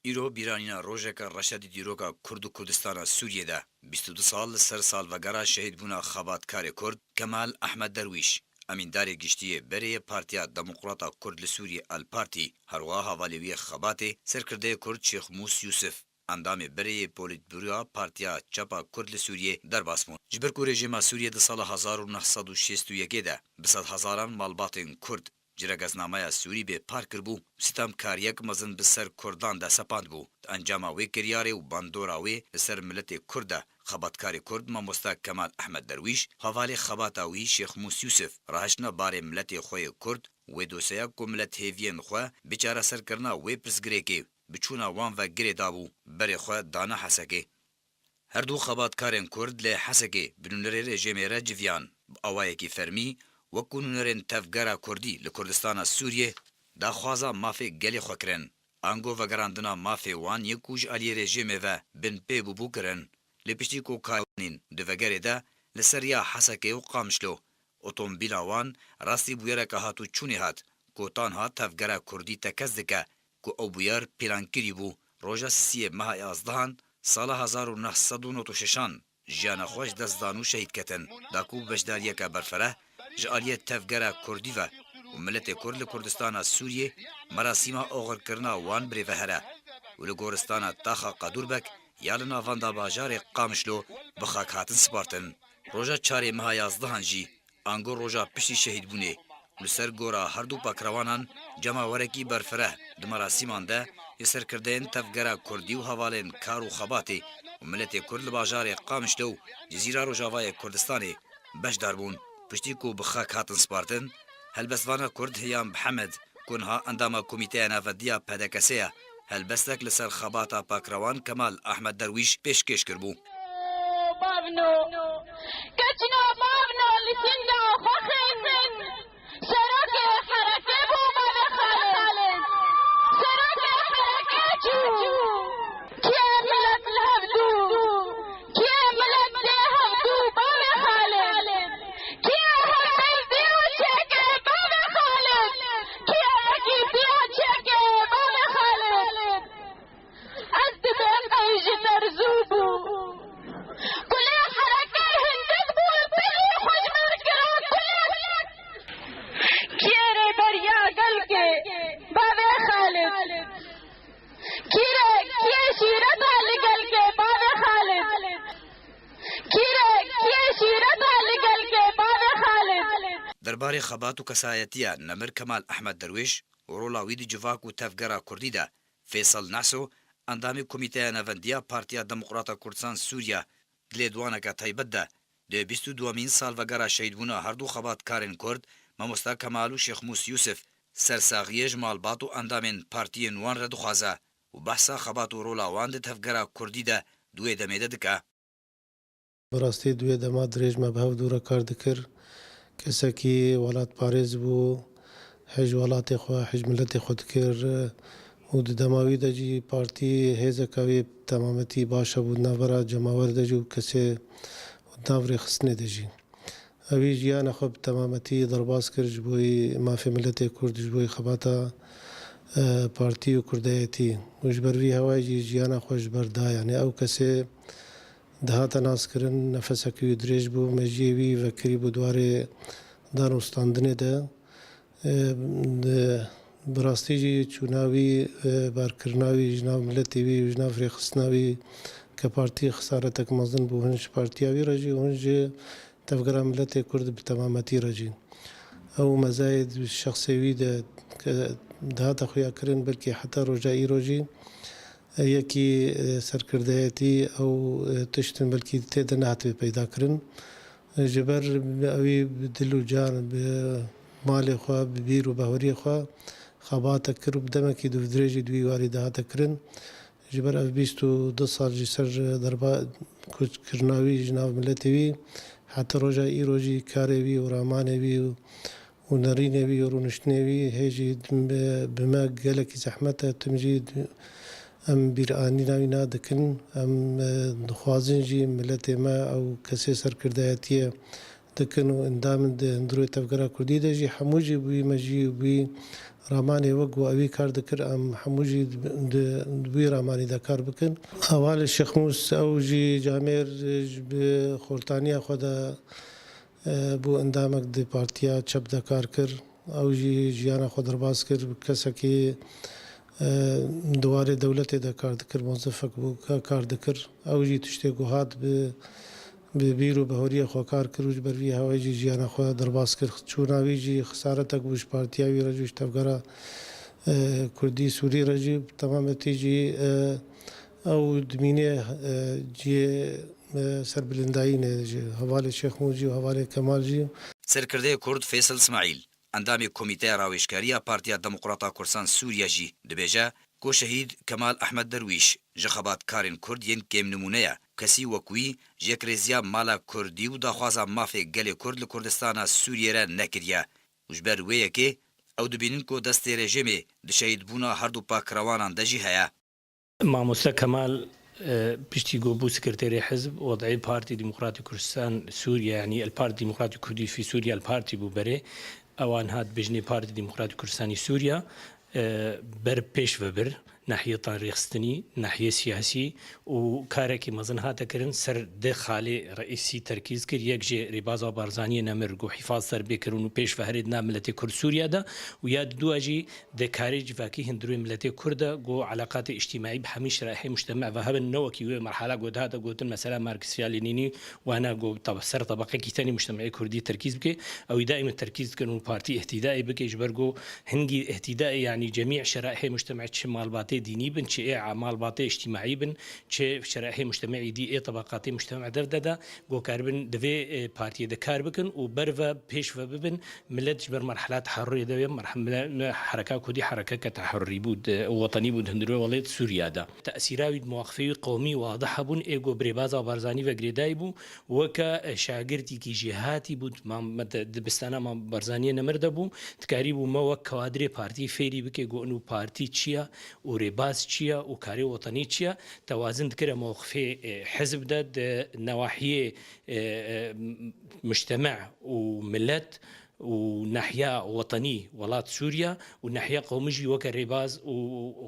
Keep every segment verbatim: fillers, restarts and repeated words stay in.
Îro bîranîna rojeke reşedî dîroka Kurd û Kurdistana Sûriyê de, bîst û du sal li ser salvegera şehîdbûna xebatkarê Kurd Kemal Ehmed Derwîş, emîndarê giştî yê berê yê Partiya Demokrata Kurd li Sûriyê, El Partî, herwiha hevalê wî yê xebatê, serkirdeyê Kurd Şêx Mûs Yûsif, endamê berê yê Polîtbûroya Partiya Çapa Kurd li Sûriyê, derbas bûn. Ji ber ku rejîma Sûriyê di sala hezar û neh sed û şêst û yekê de bi sedhezaran malbatên Kurd ciregeznameya Sûrî bê par kiribû û sitemkariyek mezin bi ser Kurdan de sepandbû. Di encama wê kiryarê û bandora wê li ser miletê Kurd de, xebatkarê Kurd mamoste Kemal Ehmed Derwîş, hevalê xebata wî Şêx Mûs Yûsif, rahiştine barê miletê xwe yê Kurd, wê dosyaya ku milet hêviyên xwe bi çareserkirina wê pirsgirêkê bi çûna wan ve girê dabû, berê xwe dane Hesekê. Her du xebatkarên Kurd li Hesekê bi nûnerê rejîmê re civiyan. Bi awayekî fermî, wek ku nûnerên tevgera Kurdî li Kurdistana Sûriyê daxwaza mafê gelê xwe kirin, ango vegerandina mafê wan yê ku ji aliyê rejîmê ve bin pê bûbû kirin. Lê piştî ku karwanîn di vegerê de li ser riya Hesekê û Qamişlo, otomobîla wan rastî bûyereke hatûçûnê hat ku tanha tevgera Kurdî tekez dike ku ew bûyer pîlankirî bû. Roja sisiyê meha yazdehan sala hezar û neh sed û nod û şeşan jiyana xwe ji dest dan û şehîd ketin, da ku beşdariyeke berfireh ji aliyê tevgera Kurdî ve û miletê Kurd li Kurdistana Sûriyê merasîma oxirkirina wan birêvehere û li goristana Taxa Qedûrbek ya li navenda bajarê Qamişlo bi xak hatin spartin. Roja çarê meha yazdehan jî, ango roja piştî şehîdbûnê û li ser gora her du pakrewanan cemawerekî berfireh di merasîman de ji serkirdeyên tevgera Kurdî û hevalên kar û xebatê û miletê Kurd li bajarê Qamişlo û Cizîra Rojavayê Kurdistanê beşdar bûn. Piştî ku bi xak hatin spartin, helbestvana Kurd Heyam Bihemed, ku niha endama Komîteya Navendiya P D K S'ê ye, helbestek li ser xebata pakrewan Kemal Ehmed Derwîş pêşkêş kiribû. Bavno, keçno bavno li sinda xwe xêzin, serokê hereke bû bavê Xalid, serokê hereke çû. Kê milet li hevdû, kê milet dê hevdû bavê Xalid, kê hevpeyvî û çêkê bavê Xalid, kê yekîtiya çêkê bavê Xalid. Ez dibêm ew ji terzû bû. Kulê herekê hindik bû, pilî xwe ji ber kira kulek. Kê rêberiya gelkê bavê Xalid? Kî re, kî şîreta li gelkê bavê Xalid? Kî re, kî şîreta li gelkê bavê Xalid? Derbarê xebat û kesayetiya nemir Kemal Ehmed Derwêş û rola wî di civak û tevgera Kurdî de, Fêsel Neso, endamê Komîteya Navendiya Partiya Demokrata Kurdistan Sûriya, di lêdwaneke taybet de, di bîst û duwemîn salvegera şehîdbûna her du xebatkarên Kurd, Mamosta Kemal û Şêx Mûs Yûsif, sersaxiyê ji malbat û endamên partiyên wan re dixwaze û behsa xebat û rola wan di tevgera Kurdî de di wê demê de dike. Bi rastî di wê dema dirêj me bi hev dû re kar dikir. Kesekî welatparêz bû, hej welatê xwe, hej miletê xwe dikir û di dema wî de jî partî hêzeka wê bi temametî baş hebû di navbera cemawer de jî û kesê û di nav rêxistinê de jî. Ewî jiyana xwe bi temametî derbas kir ji bo mafê miletê Kurd, ji bo xebata, e, partî û kurdayetî û ji ber vî hewayê jî jiyana xwe ji ber da. Yanî ew kesê dihate naskirin, nefesekî wî dirêj bû, mejiyê wî vekirî bû di warê dan û standinê de. E, di, bi rastî jî çûna wî, e, barkirina wî ji nav miletê wî û ji nav rêxistina wî ke partî xesaretek mezin bû, hin ji partiya wî re jî û hin ji tevgera miletê Kurd bi temametî re jî. Ew mezayê di şexsê wî de ke dihate xuyakirin, belkî heta roja îro jî, e, yekî, e, serkirdeyetî ew, e, tiştin belkî tê de nehatibe peyda kirin. Ji ber ewî bi dil û can, bi malê xwe, bi bîr û baweriyê xwe xebate kir û bi demekî dûrdirêjî di wî warî dihate kirin. Ji ber ev bîst û du sal ji ser derba koçkirina wî ji nav miletê wî, heta roja îro jî karê wî û ramanê wî û, û nerînê wî û rûniştinê wî hê jî bi, bi me gelekî zehmet e. Tim jî em bîranîna wî nadikin. Em, e, dixwazin jî miletê me ew kesê serkirdayetiyê dikin û endam in di hundirê tevgera kurdî de jî, hemû jî bi wî mejî û bi wî ramanê wek ku ewî kar dikir, em hemû jî di, di, di wî ramanî de kar bikin. Hevalê Şêxmûs, ew jî camêr ji bi xoltaniya xwe de, e, bû endamek di partiya çep de kar kir. Ew jî jiyana xwe derbas kir, kesekî, e, di warê dewletê de kar dikir, mozifek bû, ka-, kar dikir. Ew jî tiştê ku hat bi, bi bîr û bi hewriyê xwe kar kir û ji ber vî hewayê jî jiyana xwe derbas kir. Çûna wî jî xisaretek bû ji partiya wî re jî, ji tevgera, e, Kurdî Sûrî re jî. Bi temametî jî, e, ew dimîne, e, cihê, e, serbilindayî ne ji hevalê Şêxmûs jî û hevalê Kemal jî. Serkirdeyê Kurd Feysel Smaîl, endamê Komîteya Rawêjkarî ya Partiya Demokrata Kurdistan Sûriye jî dibêje ku Şehîd Kemal Ehmed Derwîş ji xebatkarên Kurd yên kêmnimûne ye. Kesî wek wî ji yekrêziya mala Kurdî û daxwaza mafê gelê Kurd li Kurdistana Sûriyê re nekiriye û ji ber wê yekê ew dibînin ku destê rejîmê di şehîdbûna herdu pakrewanan de jî heye. Mamoste Kemal, e, piştî ku bû sekreterê hizb, wed'ê Partî Demokratî Kurdistan Sûriye, yanî El Partî Demokratî Kurdî fî Sûriye, El Partî bû berê. Ewan hat bêjinê Partî Demokratî Kurdistanî Sûriye, e, ber pêş ve bir, nahiyê tanrêxistinî, nahiyê siyasî û karekî mezin hate kirin ser di xalê reîsî terkîz kir. Yek jê rêbaza Barzaniyê nemir ku hîfaz ser bê kirin û pêş ve herê di nav miletê Kurd Sûriye de û ya di dua jî di karê civakî hundirê miletê Kurd de ku eleqatê îctîmaî bi hemî şerehê mujtema ve hebin, ne wekî wê merhala ku dihate gotin mesela Marksiya Lenînî wana ku tab-, ser tebaqekî tenê mujtemê Kurdî terkîz bike. Ew î daîme terkîz dikin û partî îhtîdaê bike, ji ber ku hingî îhtîdaê, yanî cemî şerehê mujtemê, çi malbatê dînî bin, çi ê malbatê îctîmaî bin, çi şerehê mujtemê îdî ê tebaqatê mujtemê dev de de, ku karibin di vê, e, partiyê de kar bikin û ber ve pêş ve bibin. Milet ji ber merhela teherrurê de wê, merhe-, mile-, mile-, hereka Kurdî herekeke teherrurî bû, di, wetenî bû di hundirê welêt Sûriya de. Tesîra wî di mewaqifê wî qewmî wadih hebûn, ê ku bi rêbaza Barzanî ve girêdayî bû, weke, e, şagirtîkî jêhatî bû, di mam-, me de, dibistana Mam Barzaniyê nemir de bû, dikarîbû me wek kawadirê partî fêrî bike, ku inu partî çi ye û rêbaz çi ye û karê wetenî çi ye, tewazin dikire mewqifê, e, hizb de di newahiyê, e, e, m-, mujteme û milet û nehiya wetenî welat Sûriye û nehiya qewmî jî weke rêbaz û, û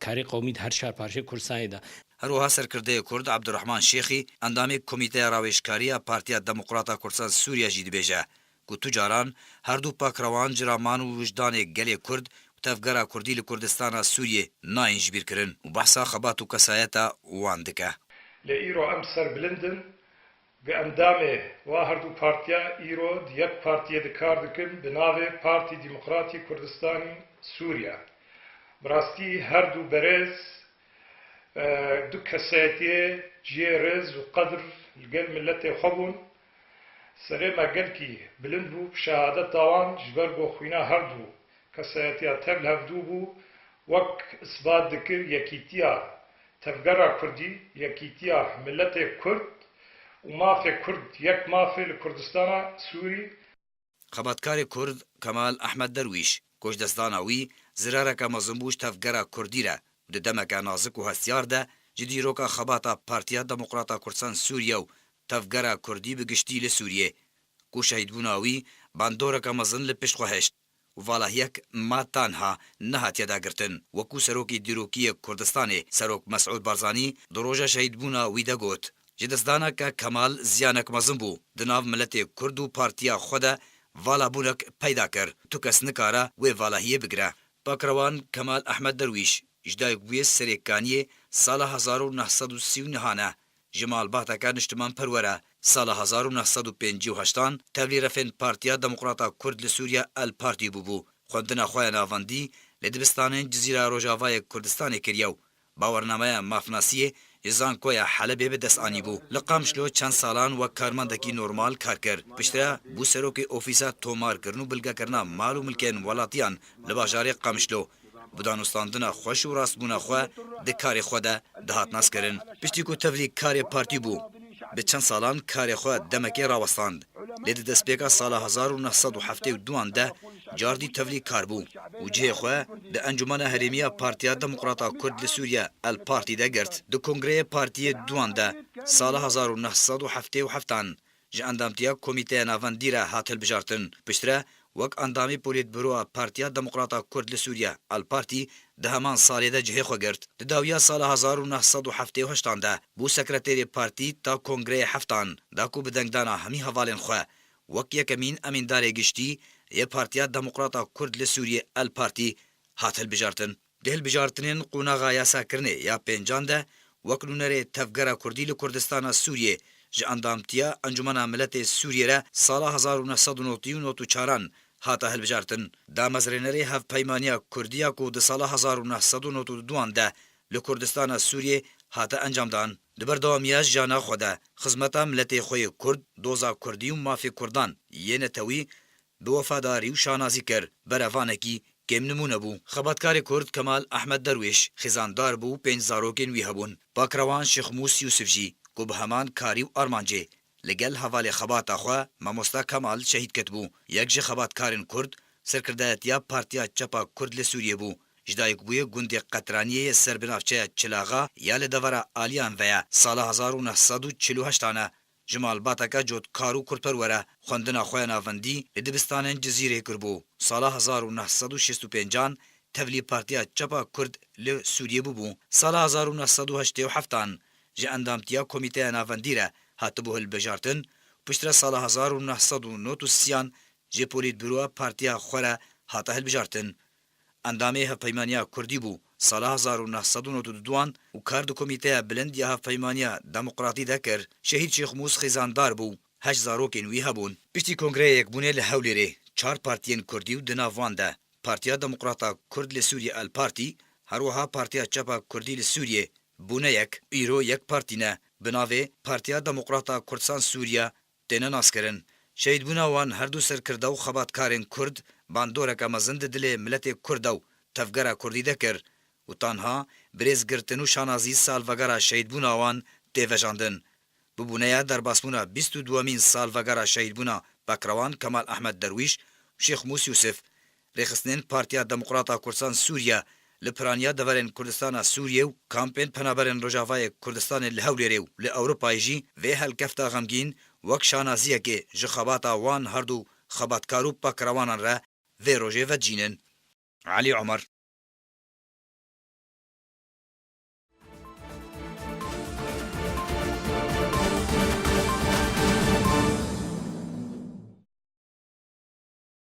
karê qewmî di her çar parçeyê Kurdistanê de. Her wiha serkirdeyê Kurd Abdurrahman Şêxî, endamê Komîteya Rawêjkarî ya Partiya Demokrata Kurdistan Sûriye jî dibêje ku tu caran her du pakrewan ji raman û wijdanê gelê Kurd û tevgera Kurdî li Kurdistana Sûriyê nayên ji bîr kirin û behsa xebat û kesayeta wan dike. Lê îro em serbilind in. Bi endamê wa herdu partiya îro di yek partiyê de kar dikin, bi navê Partî Demokratî Kurdistanî Sûriye. Bi rastî herdu berêz, e, du kesayetiyê cihê rêz û qedir li gel miletê xwe bûn. Serê me gelkî bilind bû bi şehadeta wan, ji ber ku xwîna herdu kesayetiya tev li hevdû bû, wek isbat dikir yekîtiya tevgera Kurdî, yekîtiya miletê Kurd û mafê Kurd, yek mafê li Kurdistana Sûrî. Xebatkarê Kurd Kemal Ehmed Derwîş, ku ji destdana wî zirareke mezin bû ji tevgera Kurdî re û di demeke nazik û hestiyar de ji dîroka xebata Partiya Demokrata Kurdistan Sûriye û tevgera Kurdî bi giştî li Sûriyê, ku şehîdbûna wî bandoreke mezin li pişt xwe hişt. û valahiyek ma tanha nehatiye dagirtin. Wekû serokê dîrokî yê Kurdistanê, Serok Mesûd Barzanî, di roja şehîdbûna wî de got, ji destdaneke Kemal ziyanek mezin bû. Di nav miletê Kurd û partiya xwe de valabûnek peyda kir. Tu kes nikare wê valahiyê bigire. Pakrewan Kemal Ehmed Derwîş, ji dayikbûyê Serê Kaniyê sala hezar û neh sed û sî û neh ne. Ji malbateke niştimanperwer e. Sala hezar û neh sed û pêncî û heştan tevlî refên Partiya Demokrata Kurd li Sûriye, El Partî, bûbû. Xwendina xwe ya navendî li dibistanên Cizîra Rojavayê Kurdistanê kiriye û bawernameya mafnasiyê ji Zankoya Helebê bi dest anîbû. Li Qamişlo çend salan wek karmendekî normal kar kir. Piştre bû serokê Ofîsa Tomarkirin û Bilgekirina Mal û Milkên Welatiyan li bajarê Qamişlo. Bi danûstandina xweş û rastbûna xwe di karê xwe de dihat naskirin. Piştî ku tevlî karê partî bû, bi çend salan karê xwe demekê rawestand. Lê di destpêka sala hezar û neh sed û heftê û duan de cardî tevlî kar bû û cihê xwe di Encûmena Herêmî ya Partiya Demokrata Kurd li Sûriye, El Partî, de girt. Di kongreyê partiyê duan de sala hezar û neh sed û heftê û heftan ji endamtiya Komîteya Navendî re hat hilbijartin. Piştre wek endamê Polîtbûroya Partiya Demokrata Kurd li Sûriye, El Partî, di heman salê de cihê xwe girt. Di dawiya sala hezar û neh sed û heftê û heştan de bû sekreterê partî ta kongreyê heftan da ku bi dengdana hemî hevalên xwe wek yekemîn emîndarê giştî yê Partiya Demokrata Kurd li Sûriyê, El Partî, hat hilbijartin. Di hilbijartinên qonaxa yasakirinê ya pêncan de wek nûnerê Tevgera Kurdî li Kurdistana Sûriyê ji endamtiya Encûmena Miletê Sûriyê re sala hezar û neh sed û notî û notî û çaran hate hilbijartin. Damezrênerê Hevpeymaniya Kurdî ya ku di sala hezar û neh sed û notî û duan de li Kurdistana Sûriyê hate encamdan. Di berdewamiya jiyana xwe de xizmeta miletê xwe yê Kurd, doza Kurdî û mafê Kurdan yê netewî bi wefadarî û şanazî kir. Berevanekî kêm nimûne bû. Xebatkarê Kurd Kemal Ehmed Derwêş xêzandar bû û pênc zarokên wî hebûn. Pakrewan Şêxmûs Yûsif jî ku bi heman karî û armancê li gel hevalê xebata xwe Mamosta Kemal şehîd ketibû. Yek ji xebatkarên Kurd serkirdayetiya Partiya Çepa Kurd li Sûriyê bû. Ji dayikbûyê gundê Qetraniyê yê ser bi navçeya Çilaxa ya li devera Aliyan ve ye. Sala hezar û neh sed û çil û heştan e. Ji malbateke cotkar û kurdperwer e. Xwendina xwe ya navendî li dibistanên Cizîrê kiribû. Sala hezar û neh sed û şêst û pêncan tevlî Partiya Çepa Kurd li Sûriyê bûbû. Sala hezar û neh sed û heştê û heftan ji endamtiya Komîteya Navendî re hatibû hilbijartin, piştre sala hezar û neh sed û nod û sêyan ji Polîtbûroya partiya xwe re hate hilbijartin. Endamê Hevpeymaniya Kurdî bû. Sala hezar û neh sed û nod û duan û kar di Komîteya Bilind ya Hevpeymaniya Demokratî de kir. Şehîd Şêxmûs xêzandar bû. Heşt zarokên wî hebûn. Piştî Kongreyê Yekbûnê li Hewlêrê, çar partiyên Kurdî û di nav wan de Partiya Demokrata Kurd li Sûriyê, El Partî, her wiha Partiya Çepa Kurdî li Sûriyê bûne yek, îro yek partî ne, bi navê Partiya Demokrata Kurdistan Sûriye têne naskirin. Şehîdbûna wan her du serkirde û xebatkarên Kurd bandoreke mezin di dilê miletê Kurd de û tevgera Kurdî de kir û tanha bi rêzgirtin û şanazî salvegera şehîdbûna wan tê vejandin. Bûbûneya derbasbûna bîst û duemîn salvegera şehîdbûna Pakrewan Kemal Ehmed Derwîş û Şêxmûs Yûsif. Rêxistinên Partiya Demokrata Kurdistan Sûriye li piraniya deverên Kurdistana Sûriyê û kampên penaberên Rojavayê Kurdistanê li Hewlêrê û li Ewropayê jî vê helkefta xemgîn wek şanaziyekê ji xebata wan herdu xebatkar û pakrewanan re vê rojê vedicînin. Elî Omer.